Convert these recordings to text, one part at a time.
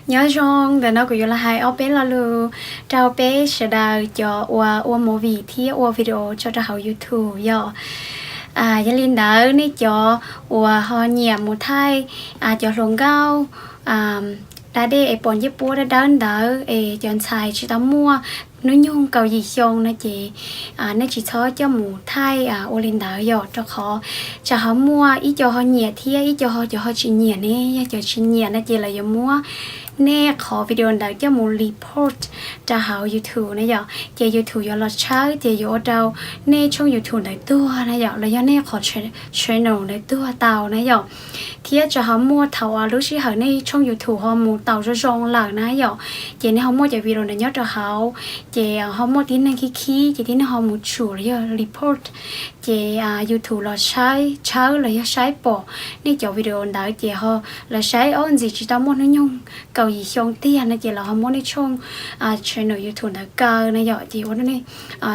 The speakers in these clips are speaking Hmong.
Nyob zoo, ntawm no kuv yuav los hais ob peb lo lus rau peb sawv daws cov uas ua movie thiab ua video tso rau hauv YouTube yom. Yog li ntawd nej cov uas ho nyiam mus thaij cov hluas nkauj da dej es pom ncej puab dawb dawb ntawd es cov ntxhais tsis tau muaj hnub nyoog kaum yim xyoo no ces nej tsis txhob coj mus thaij ua li ntawd yom, rau qhov tsam ho muaj ib co ho nyiam thiab ib co ho cov ho tsis nyiam ne. Yog cov tsis nyiam no ces lawv yuav muab nej qhov video ntawd coj mus report rau hauv YouTube na yom. Ces YouTube yuav los tshawb ces yuav ua rau nej tshooj YouTube ntawd tuag na yom, los yog nej qhov channel ntawd tuag tau na yom. Thiab tsam ho muaj thaum lub sij hawm nej tshooj YouTube ho mus tau zoo zoo lawm na yom, ces nej ho muaj cov video ntawd nyob rau hauv, ces ho muaj tib neeg khib khib ces tib neeg ho mus tsum los yog report, ces YouTube los saib tshawb los yog saib pom nej cov video ntawd ces ho lawv saib ob ntxiv tsis tau muaj hnub nyoog kaum yim xyoo tiag no ces lawv ho muab nej tshooj channel YouTube ntawd kaw na yom, ces ua rau nej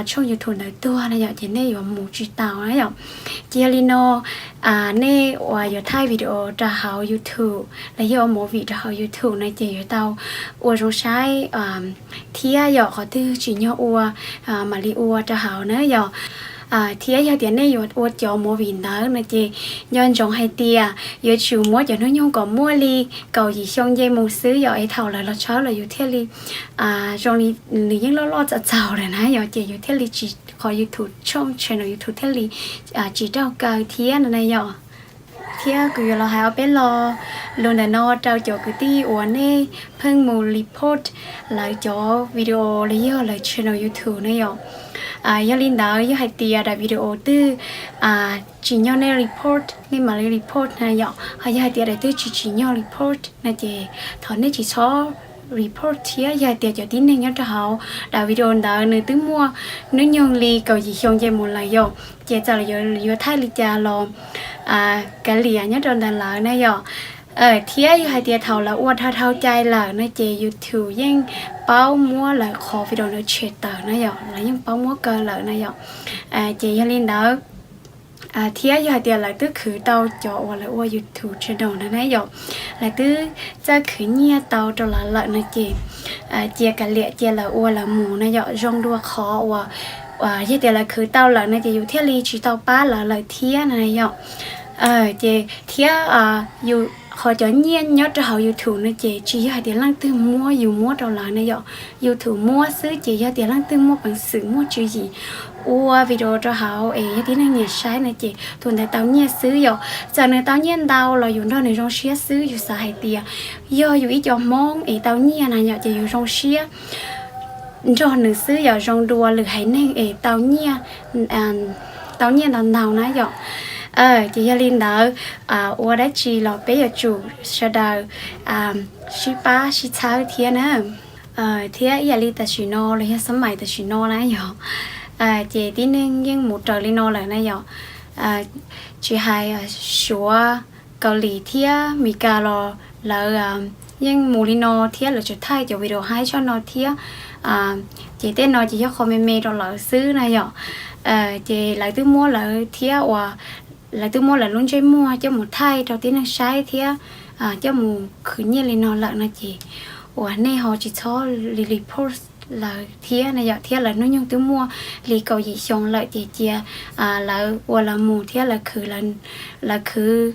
tshooj YouTube ntawd tuag na yom, ces nej yuav mus tsis tau na yom. Ces yog li no nej uas yuav thaij video rau hauv YouTube los yog ua movie rau hauv YouTube no ces yuav tau ua zoo saib thiab yom, qhov twg tsim nyog ua mam li ua rau hauv na yom. Thiab yog tias nej yuav ua cov movie ntawd no ces nco ntsoov hais tias yuav tsum muab cov hnub nyoog kom muaj li kaum yim xyoo nce mus xwb yom, es thaum lawv los tshawb los yus thiaj li zoo li nws yeej loj loj txaus txaus lawm na yom, ces yus thiaj li tsis, qhov YouTube tshooj channel YouTube thiaj li tsis raug kaw thiab no na yom. Thiab kuv yuav los hais ob peb lo lus ntawm no rau cov kwv tij uas nej pheej mus report lawv cov video los yog lawv channel YouTube na yom. Yog li ntawd yog hais tias daim video twg tsim nyog nej report nej mam li report na yom, ho yog hais tias daim twg tsis tsim nyog report no ces thov nej tsis txhob report thiab. Yog hais tias cov tib neeg nyob rau hauv daim video ntawd nws twb muaj hnub nyoog li kaum yim xyoo nce mus lawm yom, ces txawm yuav thaij li cas los kav liam nyob rau ntawm lawv na yom. Thiab yog hais tias thaum lawv ua dhau dhau cai lawm no ces YouTube yeej paub muab lawv qhov video ntawd tshem tawm na yom, lawv yeej paub muab kaw lawm na yom. Ces yog li ntawd thiab yog hais tias lawv twb khwv tau cov uas lawv ua YouTube channel ntawd na yom, lawv twb txawj khwv nyiaj tau rau lawv lawm no ces cia kav liam cia lawv ua lawv mus na yom, zoo dua qhov uas yog tias lawv khwv tau lawm no ces yus thiaj li tsis tau pab lawv lawm thiab na yom. Ces thiab yus qhov cov nyiaj nyob rau hauv YouTube no ces tsis yog hais tias leej twg muab yus muab rau lawv na yom, YouTube muab xwb ces yog tias leej twg muaj peev xwm muaj tswv yim ua video rau hauv es yog tib neeg nyiam saib no ces tus ntawd tau nyiaj xwb yom. Txawm nws tau nyiaj ntau los yus nrog nws zoo siab xwb, yus xav hais tias yog yus ib co Hmoob es tau nyiaj na yom, ces yus zoo siab nrog nws xwb yom, zoo dua lwm haiv neeg es tau nyiaj, tau nyiaj ntau ntau na yom. Ces yog li ntawd ua dab tsi los peb yuav tsum sawv daws sib pab sib txhawb thiab na. Thiab ib yam li tam sim no los yog xab mais tam sim no na yom, ces tib neeg yeej mus raws li no lawm na yom. Tsis hais Suav, Kaus Lim thiab Mes Kas los lawv yeej mus li no thiab lawv tseem thaij cov video haib tshaj no thiab. Ces tej no ces yog qhov me me rau lawv xwb na yom. Ces lawv twb muab lawv thiab uas lawv twb muab lawv lub ntsej muag coj mus thaij rau tib neeg saib thiab coj mus khwv nyiaj li no lawm no ces uas nej ho tsis txhob li report lawv thiab na yom, thiab lawv hnub nyoog twb muaj li kaum yim xyoo lawm ces cia lawv ua lawv mus thiab lawv khwv, lawv khwv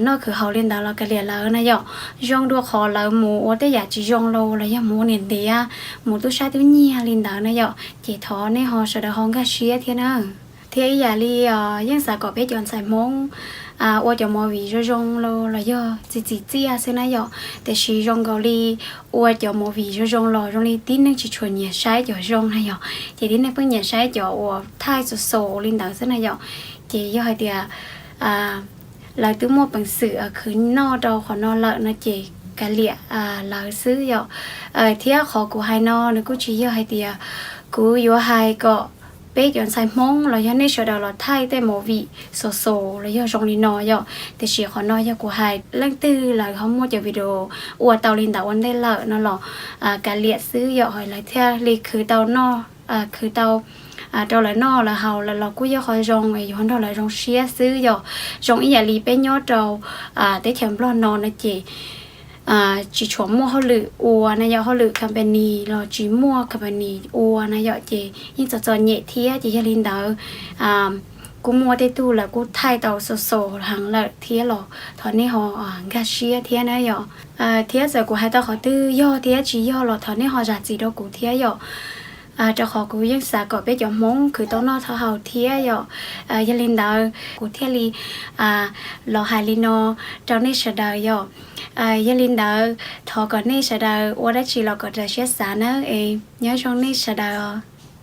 noj khwv haus li ntawd los kav liam lawv na yom. Zoo dua qhov lawv mus ua tej yam tsis zoo los los yog mus ua niam ntiav, mus tub sab tub nyiag li ntawd na yom, ces thov nej ho sawv daws ho nkag siab thiab na. Thiab ib yam li yeej xav kom peb cov ntxhais Hmoob ua cov movie zoo zoo los los yog txiv txiv txiaj xwb na yom, tiam sis zoo nkaus li ua cov movie zoo zoo los zoo li tib neeg tsis tshua nyiam saib cov zoo na yom, ces tib neeg pheej nyiam saib cov uas thaij xus xus li ntawd xwb na yom. Ces yog hais tias lawv twb muaj peev xwm khwv noj rau qhov no lawm no ces kav liam lawv xwb yom. Thiab qhov kuv hais no nws kuj tsis yog hais tias kuv yuav hais kom peb cov ntxhais Hmoob los yog nej sawv daws los thaij tej movie xus xus los yog zoo li no yom, tiam sis qhov no yog kuv hais leej twg lawv ho muaj cov video ua tau li ntawd ua ntej lawm no los kav liam xwb yom, lawv thiaj li khwv tau noj khwv tau rau lawv noj lawv haus lawm los kuj yog qhov zoo es yuav nrog lawv zoo siab xwb yom. Zoo ib yam li peb nyob rau teb chaws Nplog no no ces tsis tshua muaj hauj lwm ua na yom, hauj lwm company los tsis muaj company ua na yom, ces yeej txom txom nyem thiab. Ces yog li ntawd kuj muaj tej tug lawv kuj thaij tau xus xus heev lawm thiab los thov nej ho nkag siab thiab na yom. Thiab txawm kuv hais tau qhov twg yog thiab tsis yog los thov nej ho zam txim rau kuv thiab yom. Rau qhov kuv yeej xav kom peb cov Hmoob khwv tau noj tau haus thiab yom. Yog li ntawd kuv thiaj li los hais li no rau nej sawv daws yom. Yog li ntawd thov kom nej sawv daws ua dab tsi los kom raws siab xav nawb es nyob zoo nej sawv daws.